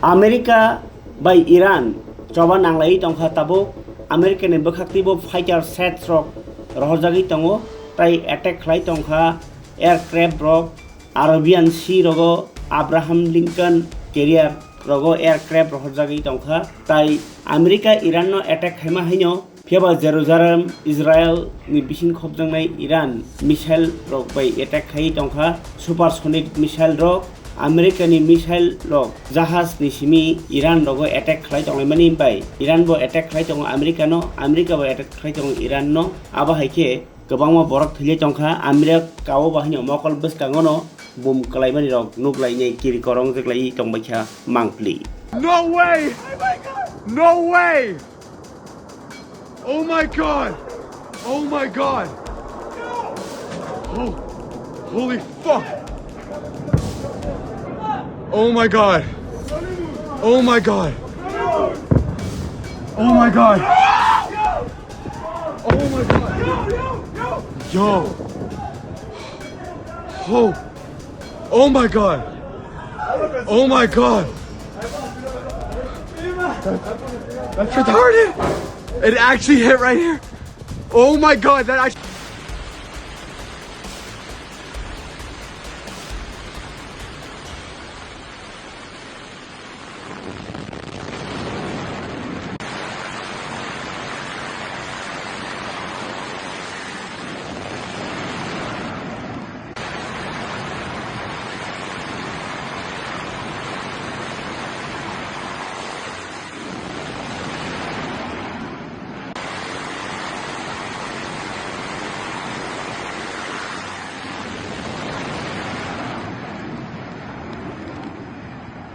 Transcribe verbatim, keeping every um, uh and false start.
America bai Iran choba nanglaiwi tongkha tabuk. America ni bwkhak twibo fighter jets rok rohorjagwi tongo, tai attack khlai tongkha aircraft rok, Arabian Sea rogo Abraham Lincoln carrier rogo aircraft rohorjagwi tongkha, tai America Iran no attack khaima haino. Phiya ba Jerusalem, Israel ni bising khopjaknai Iran missile rok bai attack khai tongkha, supersonic missile rok, America ni missile rok, jahaj ni simi Iran rogo attack khlai tonglaimani bai Iran bo attack khlai tongo America no, America bo attack khlai tongo Iran no. Abo hai khe kwbangma borok thwilai tongkha, America o bahai no mokol bwskango no bum kwlaimani rok nuklainai kiri korong jeklai tongbaikha mangpli. No way! No way! Oh my god! Oh my god! Oh, holy fuck! Oh my god! Oh my god! Oh my god! Oh my god! Yo! Oh! Oh my god! Oh my god! That's retarded! It actually hit right here! Oh my god, that actually